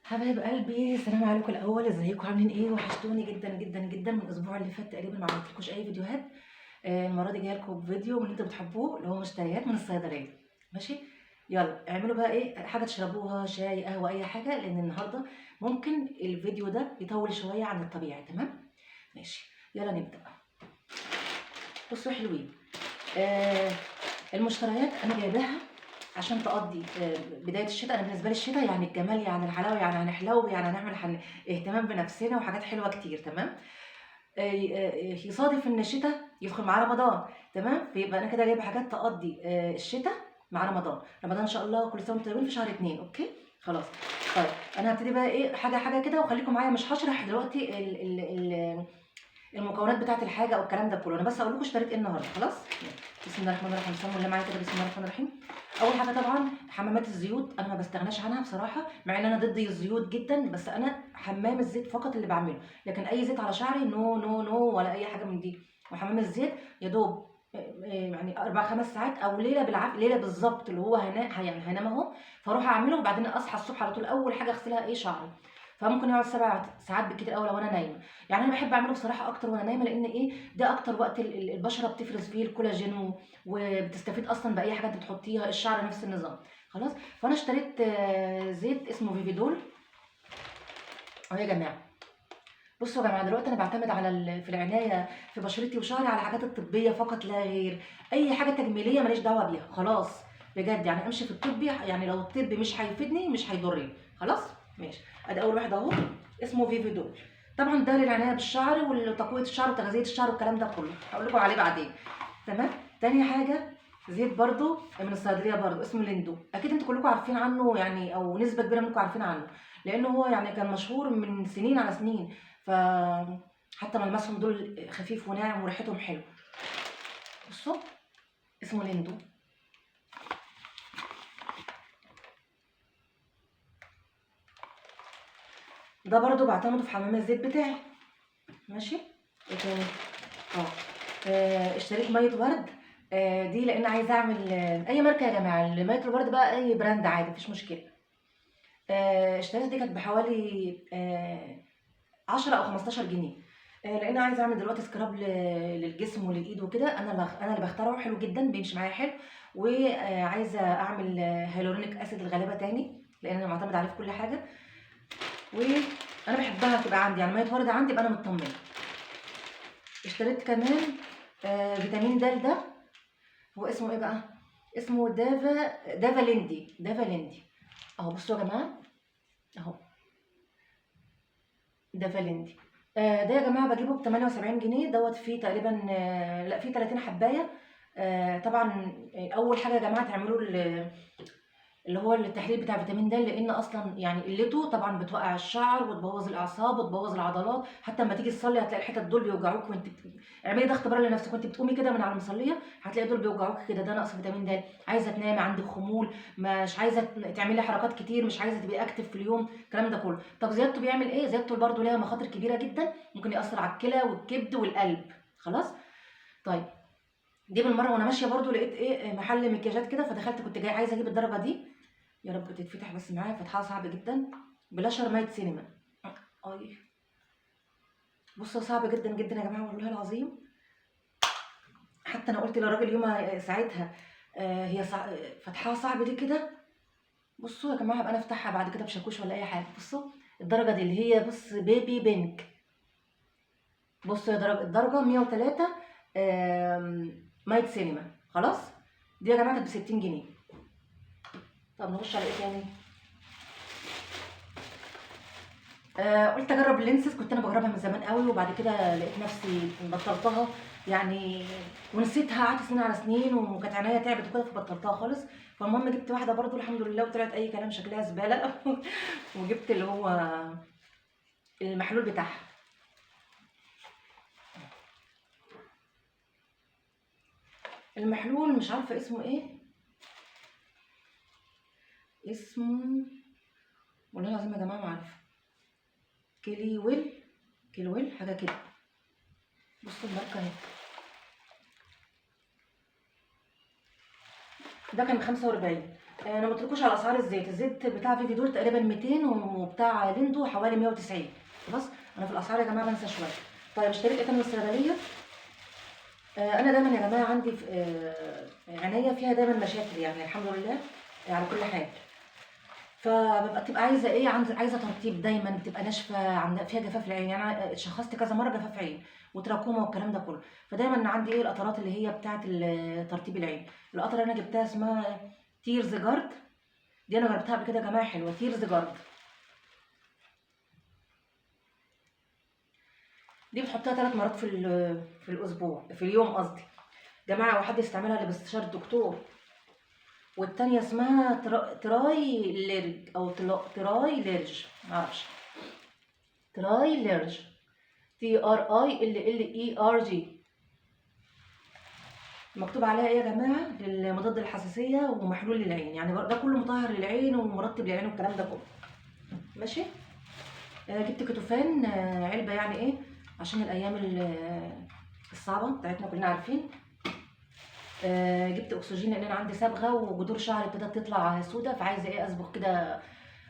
حبايب قلبي، السلام عليكم. الاول ازيكم؟ عاملين ايه؟ وحشتوني جدا جدا جدا. من الاسبوع اللي فات تقريبا ما عملتلكوش اي فيديوهات. المرة دي جاية لكم بفيديو من اللي انتوا بتحبوه، اللي هو مشتريات من الصيدلية. ماشي، يلا اعملوا بقى ايه حاجة تشربوها، شاي، قهوة، اي حاجة، لان النهارده ممكن الفيديو ده يطول شوية عن الطبيعي. تمام ماشي، يلا نبدا. بصوا حلوين، آه المشتريات انا جايباها عشان تقضي بداية الشتاء. انا بالنسبة لي الشتاء يعني الجمال، يعني الحلاوة، يعني هنحلو، يعني هنعمل اهتمام بنفسنا وحاجات حلوة كتير. تمام، يصادف ان الشتاء يدخل مع رمضان. تمام، فيبقى انا كده جايبه حاجات تقضي الشتاء مع رمضان. رمضان ان شاء الله كل سنة وانتم طيبين في شهر 2. okay خلاص. طيب انا هبتدي بقى ايه حاجة حاجة كده، وخليكم معايا، مش هشرح دلوقتي ال ال ال المكونات بتاعه الحاجة او الكلام ده كله، انا بس هقول لكم اشتريت ايه النهارده. خلاص، بسم الله الرحمن الرحيم. سموا الله معايا كده، بسم الله الرحمن الرحيم. اول حاجة طبعا حمامات الزيوت، انا ما بستغناش عنها بصراحة، مع ان انا ضد الزيوت جدا، بس انا حمام الزيت فقط اللي بعمله، لكن اي زيت على شعري no no no ولا اي حاجة من دي. وحمام الزيت يا دوب يعني 4 5 ساعات او ليلة بالعافية، ليلة بالظبط اللي هو هنا يعني هنام اهو، فاروح اعمله وبعدين اصحى الصبح على طول اول حاجة اغسلها ايه شعري. فممكن يقعد 7 ساعات بالكتير قوي لو انا نايمة. يعني انا بحب اعمله بصراحة اكتر وانا نايمة، لان ايه ده اكتر وقت البشرة بتفرز فيه الكولاجين وبتستفيد اصلا باي حاجة انت بتحطيها، الشعر نفس النظام. خلاص، فانا اشتريت زيت اسمه فيفيدول اهو يا جماعة. بصوا يا جماعة، دلوقتي انا بعتمد على في العناية في بشرتي وشعري على الحاجات الطبية فقط لا غير، اي حاجة تجميليه ماليش دعوه بيها خلاص بجد. يعني امشي في الطبي، يعني لو الطب مش هيفيدني مش هيضرني. خلاص ماشي، ادي اول واحد اهو اسمه فيفيدول. طبعا ده للعنايه بالشعر وتقويه الشعر وتغذية الشعر والكلام ده كله، هقول لكم عليه بعدين. تمام. تاني حاجة زيت برضو من الصيدلية برضو اسمه ليندو، اكيد انتوا كلكم عارفين عنه يعني، او نسبه كبيرة منكم عارفين عنه، لانه هو يعني كان مشهور من سنين على سنين، ف حتى ملمسهم دول خفيف وناعم وريحتهم حلو. بصوا اسمه ليندو. ده برضو بعتمده في حمام الزيت بتاعي. ماشي، ايه تاني؟ اشتريت مية ورد، دي لان عايزه اعمل اي ماركة يا جماعة، مية الورد بقى اي brand عادي مفيش مشكلة. اشتريتها دي كانت بحوالي 10 او 15 جنيه، لان عايزه اعمل دلوقتي scrub للجسم وللايد وكده. انا اللي بخترعه، حلو جدا بيمشي معايا حلو. وعايزه اعمل hyaluronic acid الغلابة تاني، لان انا معتمد عليه في كل حاجة، وانا بحبها تبقى عندي، يعني مية ورد عندي يبقى انا مطمنه. اشتريت كمان فيتامين د، ده هو اسمه ايه بقى؟ اسمه دافاليندي، دافاليندي اهو. بصوا يا جماعة اهو دافاليندي. ده يا جماعة بجيبه ب 78 جنيه، دوت فيه تقريبا، لا فيه 30 حبايه. طبعا اول حاجة يا جماعة تعملوا اللي هو التحليل بتاع فيتامين د، لان اصلا يعني قلته طبعا بتوقع الشعر وتبوظ الاعصاب وتبوظ العضلات، حتى لما تيجي تصلي هتلاقي الحتت دول بيوجعوك، وانت اعملي ده اختبار لنفسك وانت بتقومي كده من على المصليه هتلاقي دول بيوجعوك كده، ده نقص فيتامين د. عايزه تنامي، عندك خمول، مش عايزه تعملي حركات كتير، مش عايزه تبقي active في اليوم، الكلام ده كله. طب زيادته بيعمل ايه؟ زيادته برده ليها مخاطر كبيرة جدا، ممكن ياثر على الكلى والكبد والقلب. خلاص طيب، دي بالمرة وانا ماشية برده لقيت ايه محل مكياجات كده، فدخلت كنت جاية عايزه اجيب الدرجة دي، يا رب تتفتح بس معايا، فتحها صعب جدا. بلاشر مايت سينما، اي بصوا صعب جدا جدا يا جماعة والله العظيم. حتى انا قلت للراجل يومها ساعتها، هي فتحها صعب ليه كده؟ بصوا يا جماعة هبقى انا افتحها بعد كده بشاكوش ولا اي حاجة. بصوا الدرجة دي اللي هي بص baby pink، بصوا يا درجه، الدرجة 103، مايت سينما. خلاص دي يا جماعة كانت ب 60 جنيه. طب نخش على ايه تاني؟ قلت اجرب ال lenses، كنت انا بجربها من زمان قوي، وبعد كده لقيت نفسي بطلتها يعني ونسيتها، قعدت سنين على سنين وكانت عينيا تعبت وكده فبطلتها خالص. فالمهم جبت واحدة برضو الحمد لله وطلعت اي كلام، شكلها زبالة وجبت اللي هو المحلول بتاعها. المحلول مش عارفه اسمه ايه، اسمه والله العظيم يا جماعة ما عارفه، كليويل، كليويل حاجة كده. بصوا الماركة اهي، ده كان 45. انا ما قلتلكوش على اسعار الزيت. الزيت بتاع فيفيدول تقريبا 200، وبتاع ليندو حوالي 190. خلاص انا في الاسعار يا جماعة بنسى شوية. طيب اشتريت ايه تاني من الصيدلية؟ انا دايما يا جماعة عندي في عينيا فيها دايما مشاكل يعني، الحمد لله على كل حال. فببقى بتبقى عايزه ايه، عايزه ترطيب دايما، بتبقى ناشفة، عندها فيها جفاف العين يعني. انا اتشخصت كذا مرة جفاف عين وتراكمه والكلام ده كله. فدايما عندي ايه القطرات اللي هي بتاعه ترطيب العين. القطرة اللي انا جبتها اسمها تيرز جارد، دي انا جربتها قبل كده يا جماعة، حلوة تيرز جارد. دي بتحطها 3 مرات في الاسبوع، في اليوم قصدي جماعة، وحد يستعملها اللي باستشاره الدكتور. والتانية اسمها تراي ليرج او تراي ليرج، معرفش، تراي ليرج، تي ار اي ال ال اي ار جي. مكتوب عليها ايه يا جماعة؟ للمضاد الحساسية ومحلول للعين، يعني ده كله مطهر للعين ومرطب للعين والكلام ده كله. ماشي. جبت كتوفان، علبة يعني ايه عشان الايام الصعبة بتاعتنا كلنا عارفين. جبت اكسجين لان انا عندي صبغة وجذور شعري ابتدت تطلع سودا، فعايزه ايه اصبغ كده.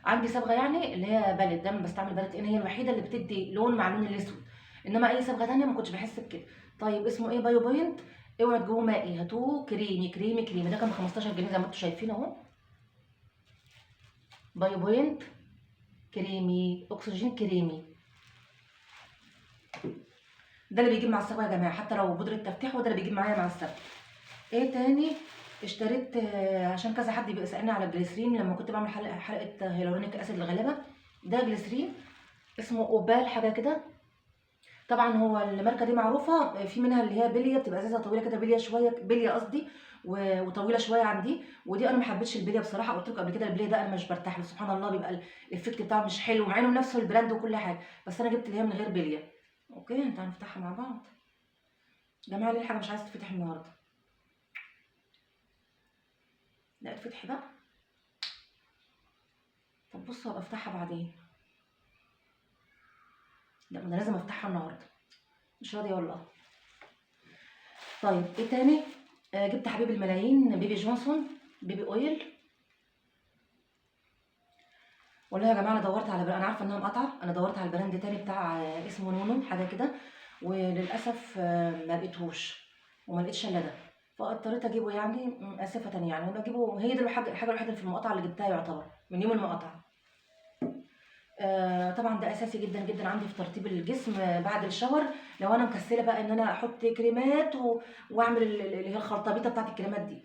عندي صبغة يعني اللي هي بلد، دايما بستعمل بلد لان هي الوحيدة اللي بتدي لون مع اللون الاسود، انما اي صبغة ثانية ما كنتش بحس بكده. طيب اسمه ايه؟ بايو بوينت. اوعوا تجيبوه مائي، هاتوه كريمي كريمي كريمي. ده كان ب 15 جنيه زي ما انتم شايفين اهو. بايو بوينت كريمي، اكسجين كريمي، ده اللي بيجيب مع الصبغه يا جماعة، حتى لو بودره تفتيح هو ده اللي بيجيب معايا مع الصبغه. ايه تاني اشتريت؟ عشان كذا حد بيسالني على الجليسرين لما كنت بعمل حلقة hyaluronic acid الغلابة. ده جليسرين اسمه اوبال حاجة كده. طبعا هو الماركة دي معروفة، في منها اللي هي بليه، بتبقى ازازة طويلة كده، بليه شوية، بليه قصدي، وطويلة شوية عندي. ودي انا ما حبيتش البلية بصراحة، قلت لكم قبل كده البلية ده انا مش برتاح له، سبحان الله بيبقى ال effect بتاعه مش حلو، مع انه نفسه ال brand وكل حاجة، بس انا جبت اللي هي من غير بليه. okay تعالوا نفتحها مع بعض يا جماعة. ليه الحاجة مش عايزه تتفتح النهارده؟ لا اتفتحي بقى. طب بصوا هبقى افتحها بعدين. لا ما انا لازم افتحها النهارده، مش راضية والله. طيب ايه تاني؟ جبت حبيب الملايين بيبي جونسون baby oil. والله يا جماعة انا دورت على انا عارفه انها مقاطعه، انا دورت على ال brand تاني بتاع اسمه نونو حاجة كده، وللاسف ما لقيتهوش وما لقيتش الا ده، فاضطريت اجيبه يعني، اسفه يعني بجيبه. هي دي الحاجة الوحيدة اللي في المقاطعة اللي جبتها، يعتبر من يوم المقاطعة. طبعا ده اساسي جدا جدا عندي في ترطيب الجسم بعد ال shower. لو انا مكسله بقى ان انا احط كريمات واعمل اللي هي الخلطبيطه بتاعت الكريمات دي.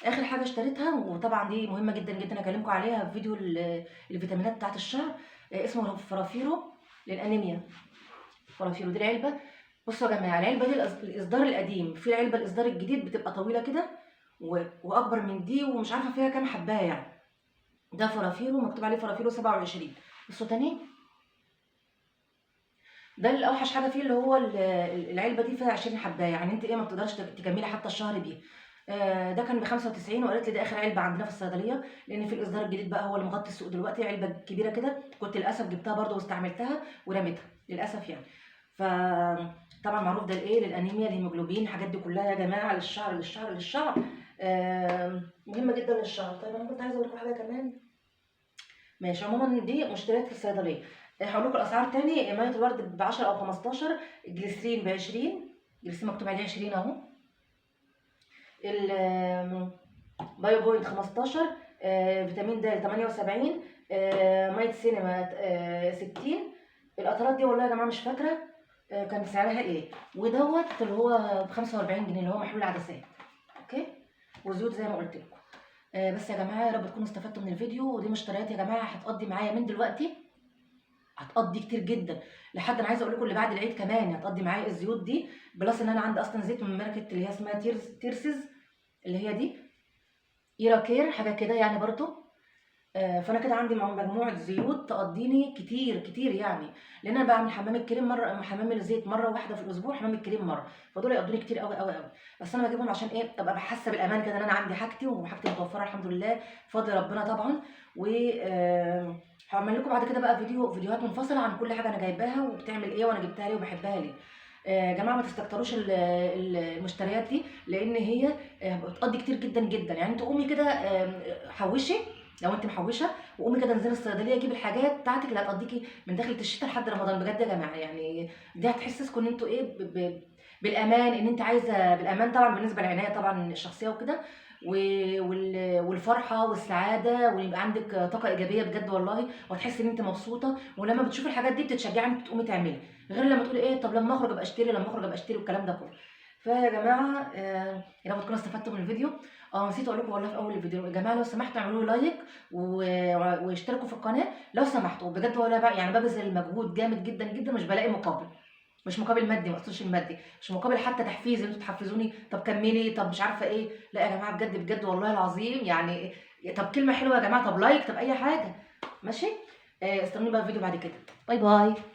اخر حاجة اشتريتها، وطبعا دي مهمة جدا جدا اكلمكم عليها في فيديو الفيتامينات بتاعت الشعر، اسمه فرافيرو للانيميا. فرافيرو دي العلبة. بصوا يا جماعة العلبة دي الاصدار القديم، في العلبة الاصدار الجديد بتبقى طويلة كده واكبر من دي، ومش عارفه فيها كام حبايه يعني. ده فرافيرو مكتوب عليه فرافيرو 27. بصوا تاني، ده اللي اوحش حاجة فيه اللي هو العلبة دي فيها 20 حبايه، يعني انت ايه ما بتقدرش تكملي حتى الشهر بيه. ده كان ب 95، وقالت لي ده اخر علبة عندنا في الصيدلية، لان في الاصدار الجديد بقى هو اللي مغطي السوق دلوقتي، علبة كبيرة كده. كنت للاسف جبتها برده واستعملتها ورميتها للاسف يعني. فطبعا معروف ده الايه للانيميا، الهيموجلوبين، الحاجات دي كلها يا جماعة للشعر للشعر للشعر، مهمة جدا للشعر. طيب انا كنت عايزه اقول لكم حاجة كمان. ماشي، عموما دي مشتريات في الصيدلية. هقول لكم الاسعار تاني. مية الورد ب 10 او 15، الجليسرين ب 20، الجليسرين مكتوب عليه 20 اهو. ال بايو بوينت 15، فيتامين د 78، مية سينما 60. القطرات دي والله يا جماعة مش فاكره كان سعرها ايه. ودوت اللي هو ب 45 جنيه اللي هو محلول عدسات. okay، وزيوت زي ما قلت لكم. بس يا جماعة يا رب تكونوا استفدتوا من الفيديو. ودي مشتريات يا جماعة هتقضي معايا من دلوقتي، هتقضي كتير جدا لحد انا عايزه اقول لكم اللي بعد العيد كمان هتقضي معايا الزيوت دي. plus ان انا عندي اصلا زيت من ماركة اللي هي اسمها تيرسز اللي هي دي ايرا كير حاجة كده يعني برضو. فانا كده عندي مجموعة زيوت تقضيني كتير كتير يعني، لان انا بعمل حمام الكريم مرة، حمام الزيت مرة واحدة في الاسبوع، حمام الكريم مرة، فدول يقضوني كتير قوي قوي قوي. بس انا بجيبهم عشان ايه؟ ابقى بحس بالامان كده ان انا عندي حاجتي وحاجتي متوفرة الحمد لله بفضل ربنا طبعا. و هعمل لكم بعد كده بقى فيديوهات منفصلة عن كل حاجة انا جايباها وبتعمل ايه وانا جبتها ليه وبحبها ليه. يا جماعة ما تستكتروش المشتريات دي، لان هي بتقضي كتير جدا جدا. يعني انت قومي كده، حوشي لو انت محوشه، وقومي كده انزلي الصيدلية جيبي الحاجات بتاعتك اللي هتقضيكي من دخلة الشتاء لحد رمضان. بجد يا جماعة يعني دي هتحسسكم ان انتوا ايه بالامان، ان انت عايزه بالامان طبعا بالنسبة للعنايه طبعا الشخصية وكده، والفرحه والسعادة، ويبقى عندك طاقة ايجابية بجد والله، وهتحسي ان انت مبسوطة. ولما بتشوفي الحاجات دي بتتشجعي انت تقومي تعملي، غير لما تقولي ايه طب لما اخرج ابقى اشتري، لما اخرج ابقى اشتري والكلام ده كله. فيا جماعة يا رب تكونوا استفدتوا من الفيديو. نسيت اقول لكم والله في اول الفيديو يا جماعة، لو سمحتوا اعملوا like واشتركوا في القناة لو سمحتوا بجد والله بقى، يعني ببذل مجهود جامد جدا جدا مش بلاقي مقابل، مش مقابل مادي، ما اقصدش المادي، مش مقابل حتى تحفيز ان انتوا تحفزوني طب كملي طب مش عارفه ايه. لا يا جماعة بجد بجد والله العظيم يعني، طب كلمة حلوة يا جماعة، طب like، طب اي حاجة ماشي. استنوني بقى في فيديو بعد كده. bye bye.